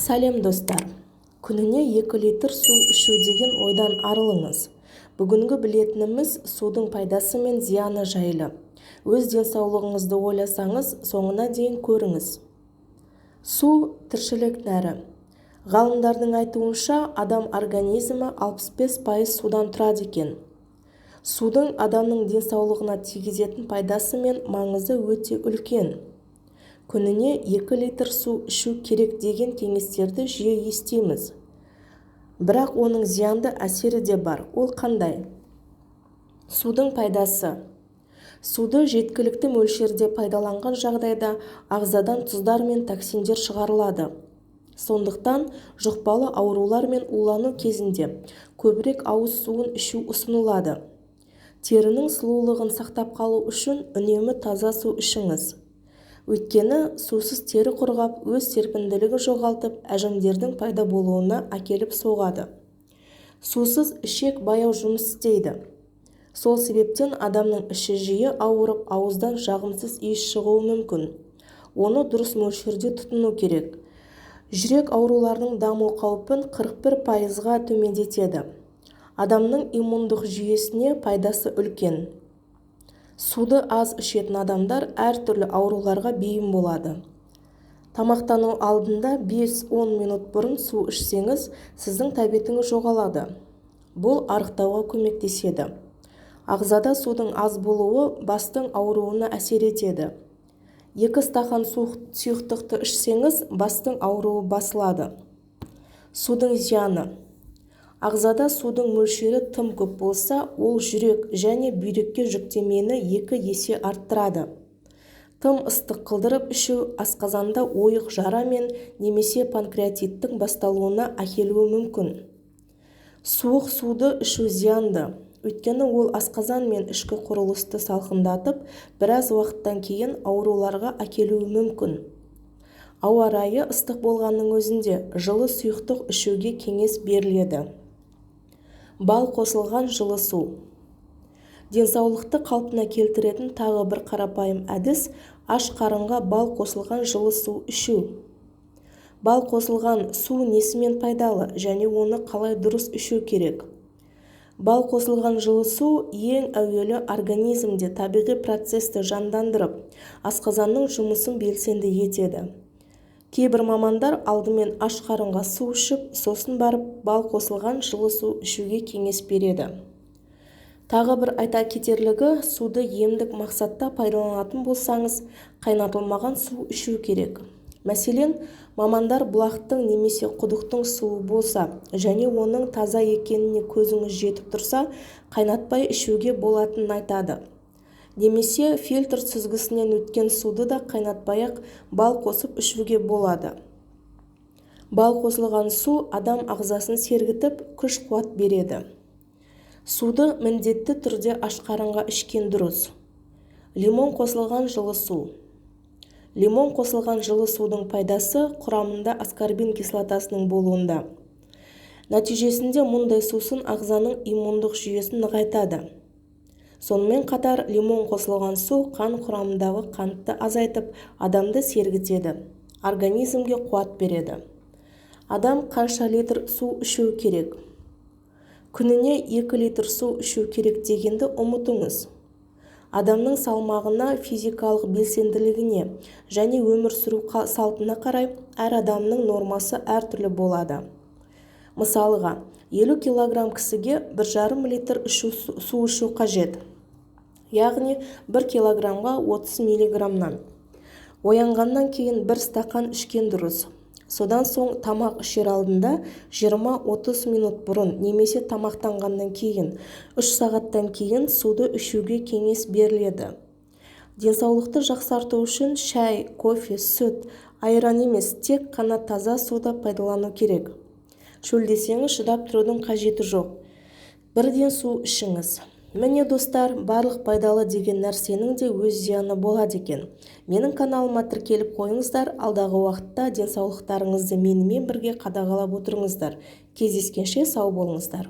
Сәлем, достар! Күніне 2 литр су ішу деген ойдан арылыңыз. Бүгінгі білетініміз судың пайдасы мен зияны жайлы. Өз денсаулығыңызды ойласаңыз, соңына дейін көріңіз. Су – тіршілік нәрі. Ғалымдардың айтуынша, адам организмі 65% судан тұрады екен. Судың адамның денсаулығына тигізетін пайдасы мен маңызы өте үлкен. Күніне 2 литр су ішу керек деген кеңестерді жиі естиміз. Бірақ оның зиянды әсері де бар. Ол қандай? Судың пайдасы. Суды жеткілікті мөлшерде пайдаланған жағдайда ағзадан тұздар мен токсиндер шығарылады. Сондықтан жұқпалы аурулар мен улану кезінде көбірек ауыз суын ішу ұсынылады. Терінің сұлулығын сақтап қалу үшін үнемі таза су ішіңіз. Өйткені сусыз тері құрғап, өз серпімділігін жоғалтып, әжімдердің пайда болуына әкеліп соғады. Сусыз ішек баяу жұмыс істейді. Сол себептен адамның іші жиі ауырып, ауыздан жағымсыз иіс шығуы мүмкін. Оны дұрыс мөлшерде тұтыну керек. Жүрек ауруларының даму қаупін 41%-ға төмендетеді. Адамның иммундық жүйесіне пайдасы үлкен. Суды аз ішетін адамдар әртүрлі ауруларға бейім болады. Тамақтану алдында 5-10 минут бұрын су ішсеңіз, сіздің тәбетіңіз жоғалады. Бұл арықтауға көмектеседі. Ағзада судың аз болуы бастың ауруына әсер етеді. 2 стақан сұйықтықты ішсеңіз, бастың ауруы басылады. Судың зияны. Ағзада судың мөлшері тым көп болса, ол жүрек және бүйрекке жүктемені 2 есе арттырады. Тым ыстық қылдырып ішу асқазанда ойық жара мен немесе панкреатиттің басталуына әкелуі мүмкін. Суық суды ішу зиянды. Өйткені ол асқазан мен ішкі құрылысты салқындатып, біраз уақыттан кейін ауруларға әкелуі мүмкін. Ауа райы ыстық болғанның өзінде жылы сұйықтық ішуге кеңес беріледі. Бал қосылған жылы су. Денсаулықты қалпына келтіретін тағы бір қарапайым әдіс аш қарынға бал қосылған жылы су ішу. Бал қосылған су несімен пайдалы және оны қалай дұрыс ішу керек? Бал қосылған жылы су ең әуелі организмде табиғи процесті жандандырып, асқазанның жұмысын белсенді етеді. Кейбір мамандар алдымен аш қарынға су ішіп, сосын барып бал қосылған жылы су ішуге кеңес береді. Тағы бір айта кетерлігі, суды емдік мақсатта пайдаланатын болсаңыз, қайнатылмаған су ішу керек. Мәселен, мамандар бұлақтың немесе құдықтың суы болса және оның таза екеніне көзіңіз жетіп тұрса, қайнатпай ішуге болатынын айтады. Немесе фильтр сүзгісінен өткен суды да қайнатпай-ақ бал қосып ішуге болады. Бал қосылған су адам ағзасын сергітіп, күш-қуат береді. Суды міндетті түрде аш қарынға ішкен дұрыс. Лимон қосылған жылы су. Лимон қосылған жылы судың пайдасы құрамында аскорбин кислотасының болуында. Нәтижесінде мұндай сусын ағзаның иммундық жүйесін нығайтады. Сонымен қатар лимон қосылған су қан құрамындағы қантты азайтып, адамды сергітеді, организмге қуат береді. Адам қанша литр су ішу керек? Күніне 2 литр су ішу керек дегенді ұмытыңыз. Адамның салмағына, физикалық белсенділігіне және өмір сүру салтына қарай әр адамның нормасы әртүрлі болады. Мысалыға, 50 килограмм кісіге 1,5 литр су ішу қажет. Яғни 1 килограммға 30 миллиграммнан. Оянғаннан кейін 1 стақан ішкен дұрыс. Содан соң тамақ ішер алдында 20-30 минут бұрын немесе тамақтанғаннан кейін 3 сағаттан кейін суды ішуге кеңес беріледі. Денсаулықты жақсарту үшін шай, кофе, сүт, айран емес, тек қана таза суды пайдалану керек. Шөлдесеңіз шыдап тұрудың қажеті жоқ. Бірден су ішіңіз. Міне, достар, барлық пайдалы деген нәрсенің де өз зияны болады екен. Менің каналыма тіркеліп қойыңыздар, алдағы уақытта денсаулықтарыңызды менімен бірге қадағалап отырыңыздар. Кездескенше сау болыңыздар.